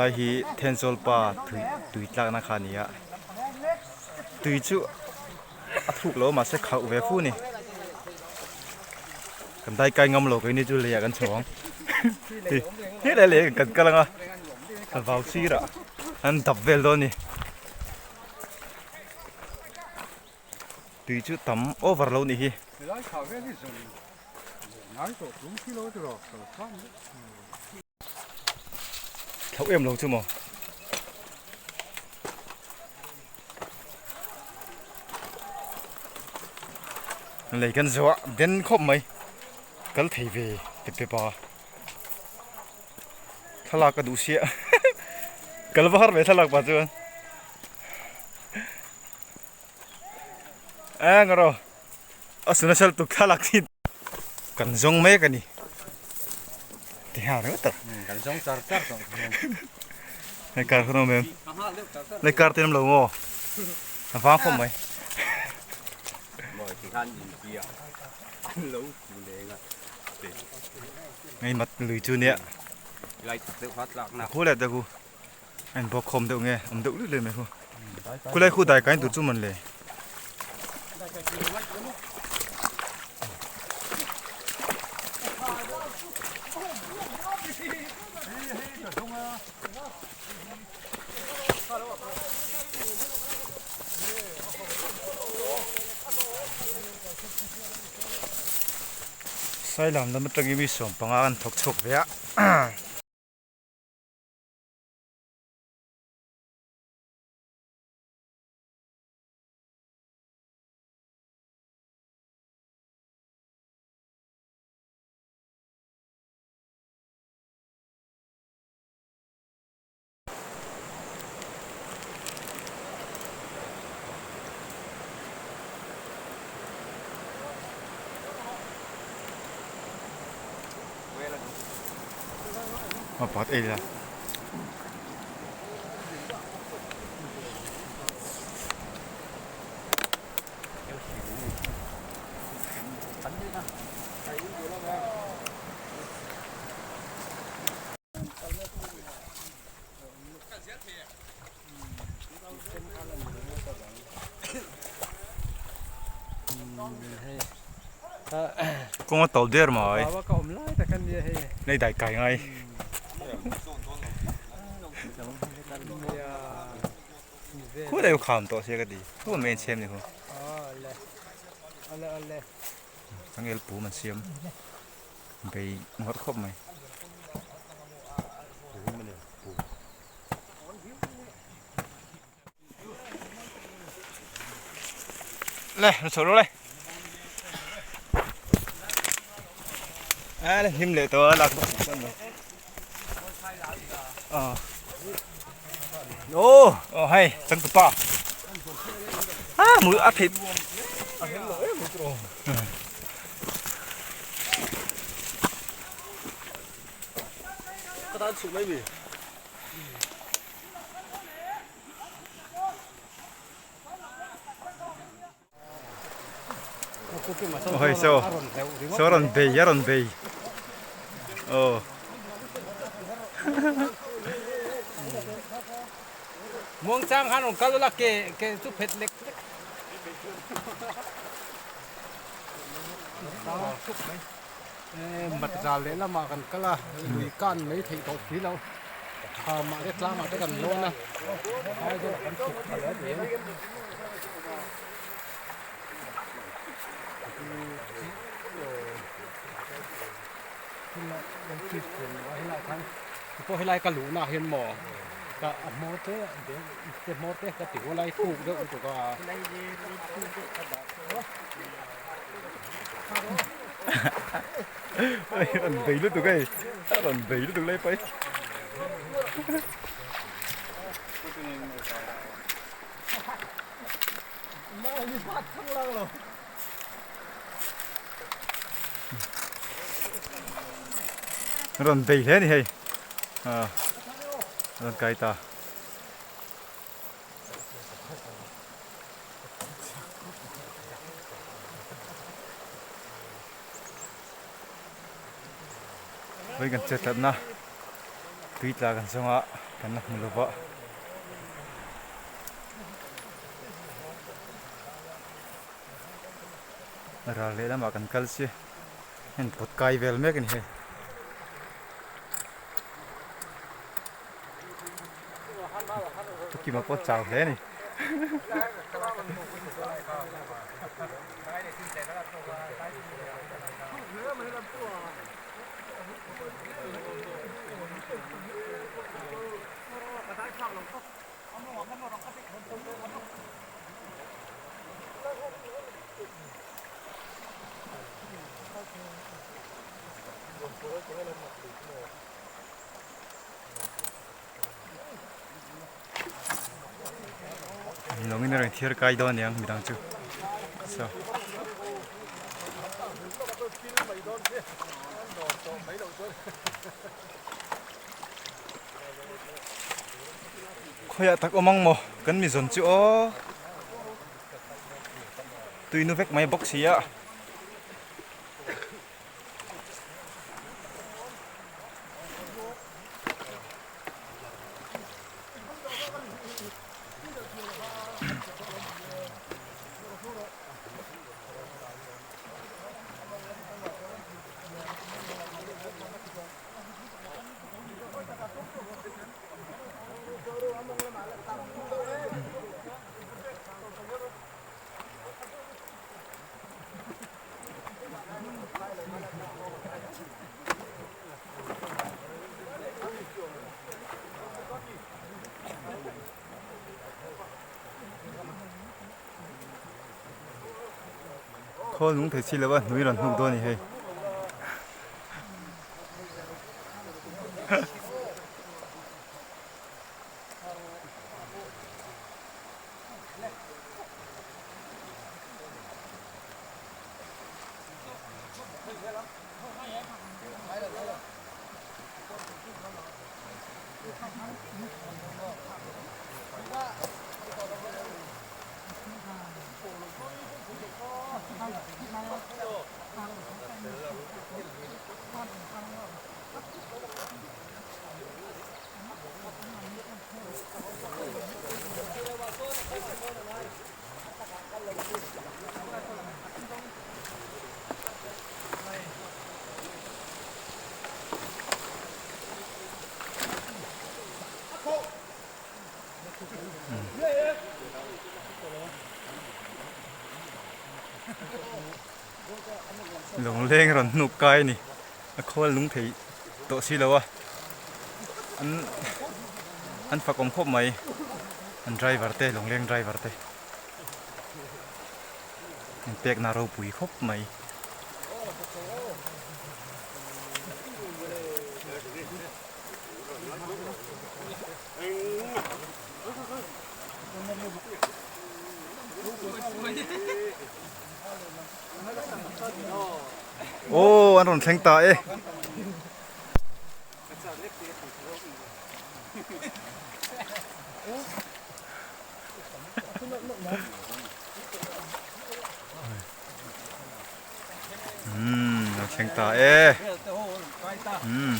Helai hi Thenzawl pa tui tui tlakna kha a ni a, tui chu a thuk lo mahse khauh ve fu a ni. Kan dai kai ngam lo keini chu leiah kan chho ang. Helai lei kan kal anga a vau sirah an dap vel dawn a ni. Tui chu tam over lo nih hi. Thloh em lo chu maw. Lei kan zawh a den khawp mai kal thei ve tep tep a thlalak ka duh sia kal va har ve thlalak pah chuan eng erawh a suna sel tuk thlalak hi kan zawng mek a ni ti nghal ringawt tak kan zawng char char tawh hei kar khan a awm em hei kar te an awm lo maw a vang khawp mai hei mat lui chu nia khu leh te khu a in bawk khawm deuh nge awm deuh luih luih mai khu khulai khu dai kai tur chu man le. Sailam lam atangin mi sawmpanga an thawk chhuak ve a. A pakhat ei la. Kawng a to der mai nei dai kai ngai khu deuh kham tawh sia ka ti khu mai an siam ni khu angel pum an siam. Bei ngawt khawp mai. Le, nó chho le. À, him leh tawh a lak bawk chuan lo. Ờ. Ô, oh hay, chang tu pa. À, mui a thei. A hem lo em chu. Ka tan chhuk mai mi. Oi so so rawn bei a rawn bei aw Muangchang khan rawn kal ula ke ke chu phet lek lek. Mat zal lehlamah kan kal a, lui kan mai theih tawh si lo. Thamah te tlangah te kan lawn a, Aizawl ah kan chhuk thla leh a ni ang. Pawh helai ka luhna ah hian maw ka a hmawr te te hmawr te ka ti hualai thuk deuh lutuk a. Rawn bei lutuk hei a rawn bei lutuk lai pai. Rawn bei hle a ni hei a rawn kai ta. Vawi kan chet tlatna tui tla kan zawng a kan la hmu lova. Ral lehlamah kan kal si heng pawt kai vel mek a ni hei. Kima pawh a chau hle a ni. Lawngin a rawn thiar kai dawn aniang midang chu so khawiah tak awm ang maw kan mi zawn chu aw tuinu vek mai bawk si a. Khawl nung thei si lo a hnui rawn hnuk dawn a ni hei. Lawngleng rawn hnuk kai a ni a khawl nung thei tawh si lo a an an fak awm khawp mai an driver te lawngleng driver te an pekna ropui khawp mai. Aw an rawn thleng ta e. Umm lo thleng ta e. Umm.